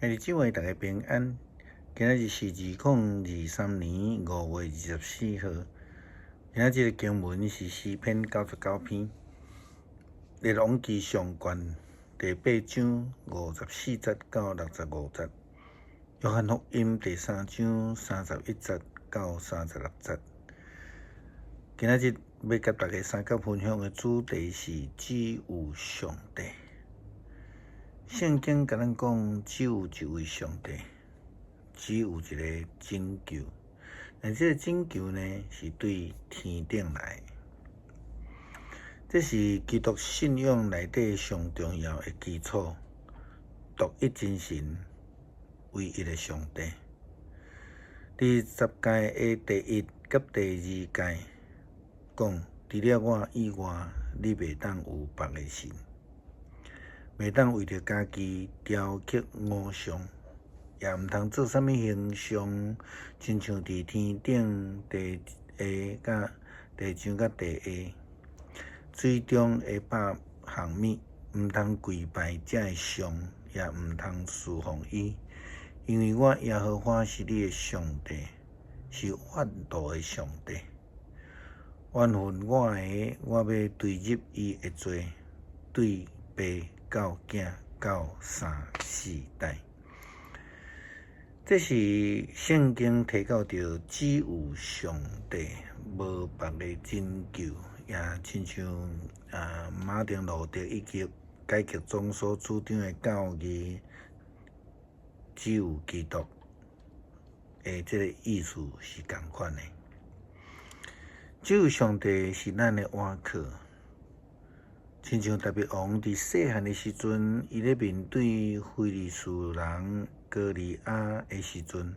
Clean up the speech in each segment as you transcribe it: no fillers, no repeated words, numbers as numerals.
兄弟姊妹，大家平安。今仔日是2023年5月24號。今仔日的經文是詩篇99篇，列王紀上卷第八章54節到65節，約翰福音第三章31節到36節。今仔日欲佮大家相佮分享的主題是只有上帝。聖經共咱講，只有一位上帝，只有一个拯救。但這个拯救呢，是對天頂來的。這是基督信仰內底上重要的基礎，獨一真神，唯一的上帝。佇十誡的第一佮第二誡講，除了我以外，你袂當有別个神。袂當為著家己雕刻偶像，也毋通做啥物形象，親像佇天頂地下佮地上佮地下水中的百項物，毋通跪拜這个像，也毋通事奉伊，因為我耶和華是你的上帝，是怨妒的上帝。怨恨我的，我欲追入伊的罪，對爸到囝到三四代。這是聖經提到著只有上帝，無別个拯救，也親像馬丁路德以及改革宗所主張的教義，只有基督的這个意思是仝款的。只有上帝是咱的倚靠。親像大衛王佇細漢的時陣，伊咧面對非利士人歌利亞的時陣，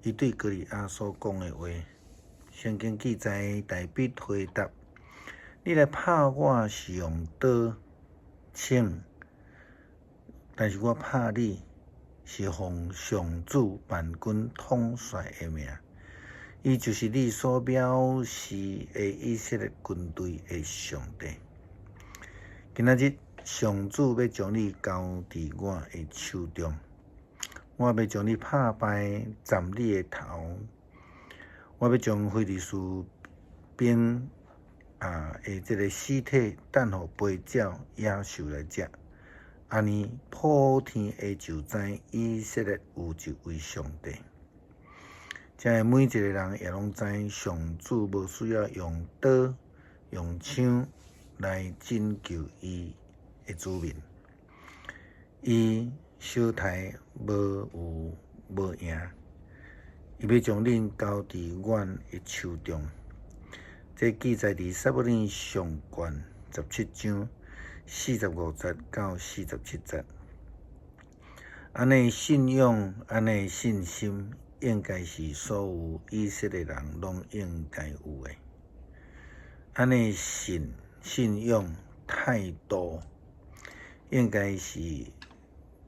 伊對歌利亞所講的話，聖經記載，大衛回答：你來拍我是用刀槍，但是我拍你是奉上主萬軍統帥的名，伊就是你所藐視的以色列軍隊的上帝。今仔日上主欲將你交佇我的手中，我欲將你拍敗，斬你的頭。我欲將非利士兵的這个屍體擲予飛鳥、野獸來食。按呢，普天下就知以色列有一位上帝。這下每一个人也攏知，上主無需要用刀、用槍來拯救伊的子民。伊相刣無有無贏，伊欲將恁交佇阮的手中。這記載佇撒母耳上卷17章45節到47節。按呢信仰，按呢信心，應該是所有以色列人攏應該有的。按呢信仰態度，應該是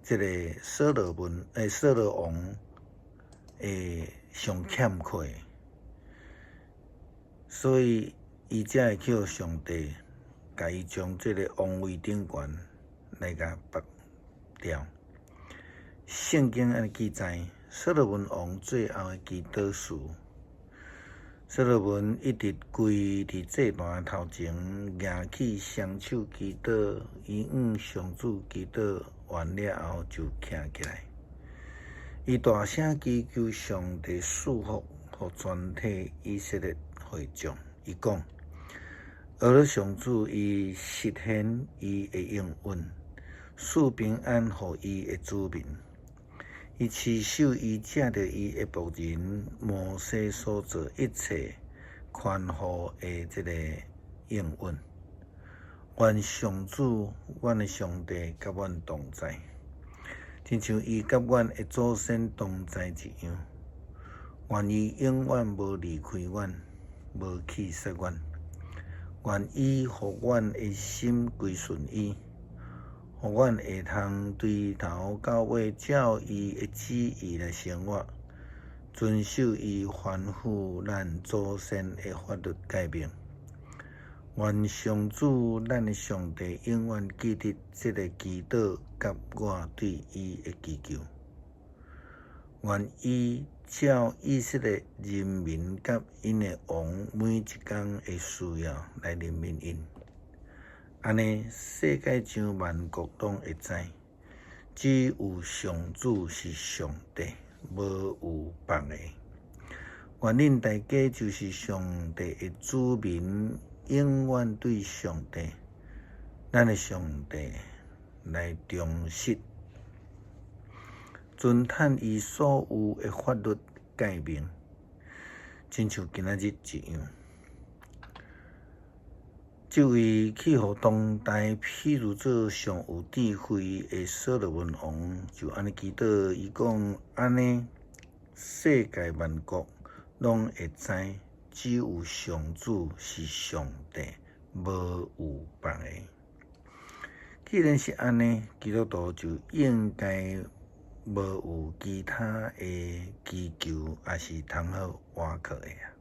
這个所羅門所羅王的上欠缺的，所以伊才會叫上帝共伊將這个王位頂懸來共拔掉。聖經按呢記載，所羅門王最後的祈禱詞。所羅門一直跪佇祭壇頭前，舉起雙手祈禱，伊向上主祈禱完了後，就徛起來。伊大聲祈求上帝賜福予全體以色列會眾。伊講：為了上主，伊實現伊的應允，賜平安予伊的子民。伊持守伊藉著伊的僕人摩西所做一切寬厚的這个應允。願上主，阮的上帝，佮阮同在，親像伊佮阮的祖先同在一樣。願伊永遠無離開阮，無棄絕阮。願伊予阮的心歸順伊。予阮會通對頭到尾照伊的旨意來生活，遵守伊吩咐咱祖先的法律誡命。願上主咱的上帝永遠記得這个祈禱佮我對伊的祈求。願伊照以色列人民佮𪜶的王每一工的需要來憐憫𪜶。按呢，世界上萬國攏會知，只有上主是上帝，無有別个。願恁大家就是上帝的子民，永遠對上帝，咱的上帝來忠實，遵趁伊所有的法律誡命，親像今仔日一樣。這位去予當代比喻做上有智慧的所羅門王，就按呢祈禱，伊講按呢，世界萬國攏會知，只有上主是上帝，無有別个。既然是按呢，基督徒就應該無有其他的祈求，抑是通好倚靠的啊。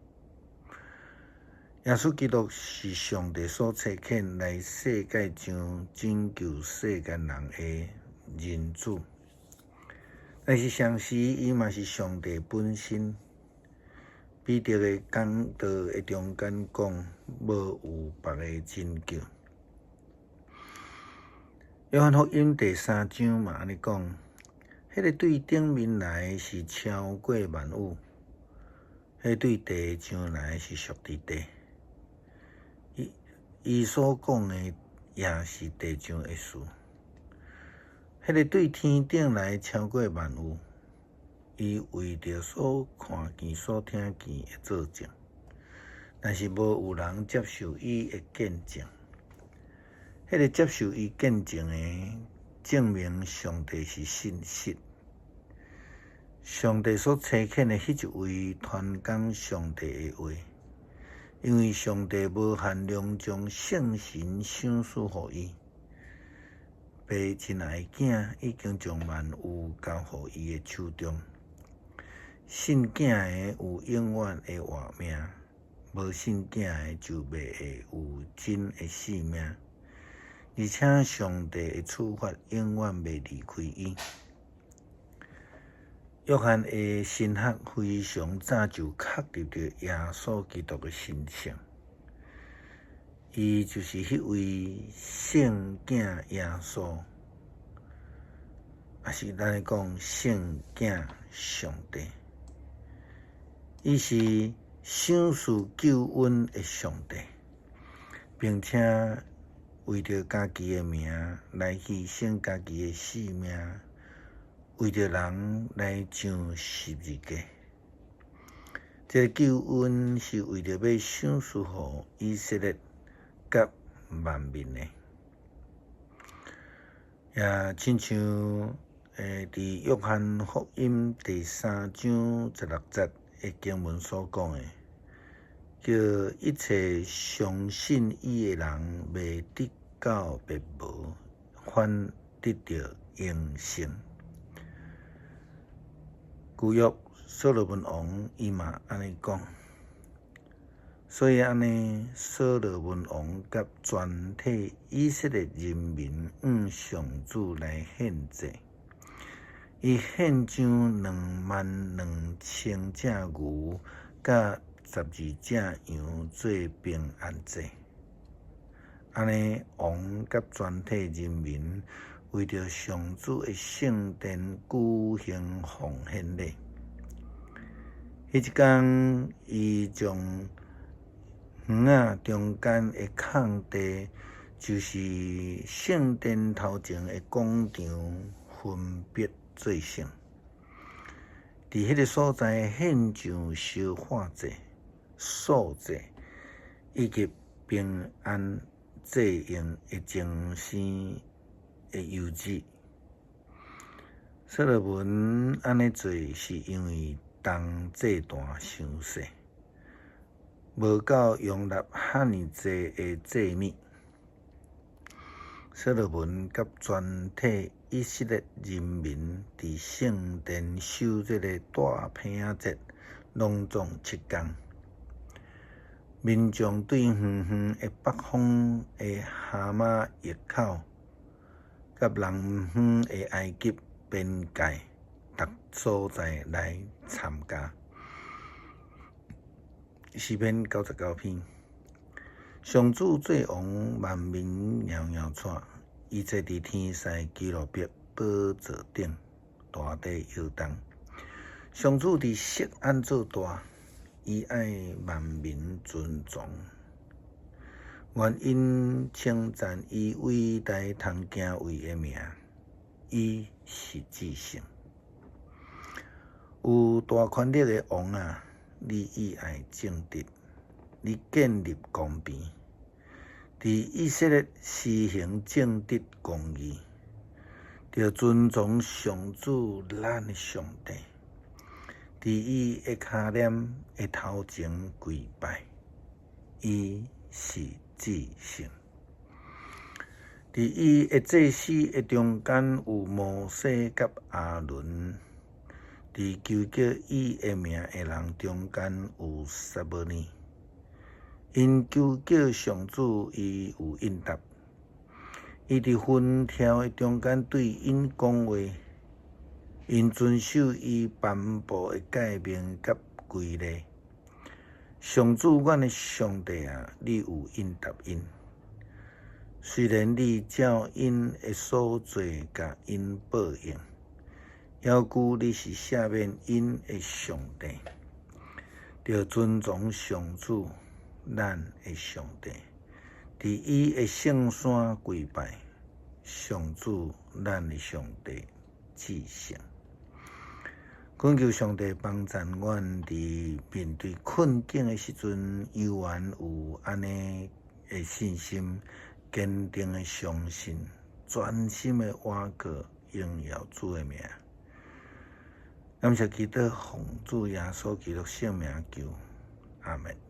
耶穌基督是上帝所差遣來世界上拯救世間人的人子，但是同時伊嘛是上帝本身。彼得的講道的中間講，無有別个拯救。約翰福音第三章嘛按呢講，彼个對頂面來是超過萬有，彼个對地上來是屬佇地。伊伊所講的也是地上的事。彼个對天頂來超過萬有，伊為著所看見、所聽見會做證，但是無有人接受伊的見證。彼个接受伊見證的，證明上帝是信實。上帝所差遣的彼一位傳講上帝的話，因為上帝無限量將聖神賞賜予伊。父親愛囝已經將萬有交予伊的手中。信囝的有永遠的活命，無信囝的就袂會有真的性命。而且上帝的處罰永遠袂離開伊。約翰的神學非常早就確立著耶穌基督的神聖，伊就是彼位聖囝耶穌，抑是咱講聖囝上帝。伊是賞賜救恩的上帝，並且為著家己的名來犧牲家己的性命，為著人來上十字架。這個救恩是為著欲賞賜予以色列佮萬民的。也親像佇約翰福音第三章十六節的經文所講的，叫一切相信伊的人袂得到滅亡，反得著永生。舊約所羅門王伊嘛按呢講，所以按呢，所羅門王佮全體以色列人民向上主來獻祭，伊獻上22,000隻牛，佮12隻羊做平安祭。按呢，王佮全體人民為著上主的聖殿舉行奉獻禮。彼一工，伊將園仔中間的空地，就是聖殿頭前的廣場，分別做聖。佇彼个所在獻上燒化祭、素祭以及平安祭用的全牲的油脂。所羅門按呢做，是因為銅祭壇傷細，無夠容納遐爾濟的祭物。所羅門佮全體以色列人民佇聖殿守這个大棚仔節，攏總7工。民眾對遠遠的北方的哈馬入口，佮南方的埃及邊界，逐所在來參加。詩篇99篇，上主做王，萬民搖搖掣，伊坐佇天使基路伯寶座頂，大地搖動。上主佇錫安做大，伊愛萬民尊崇。願𪜶稱讚伊偉大通敬畏的名，伊是至聖。有大權力的王啊，你喜愛正直，你建立公平，佇以色列施行正直公義，著尊崇上主咱的上帝，佇伊的跤簾的頭前跪拜，伊是至聖。佇伊的祭司的中間有摩西佮亞倫，佇求叫伊的名的人中間有撒母耳，𪜶求叫上主，伊有應答。伊佇雲柱的中間對𪜶講話，𪜶遵守伊頒布的誡命佮規例。上主，阮的上帝啊，你有應答𪜶。雖然你照𪜶的所做共𪜶報應，猶舊你是赦免𪜶的上帝。著尊崇上主，咱的上帝，佇伊的聖山跪拜，上主，咱的上帝至聖。懇求上帝幫贊阮佇面對困境的時陣，猶原有按呢的信心，堅定的相信，專心的倚靠榮耀主的名。感謝基督，奉主耶穌基督聖名求，阿門。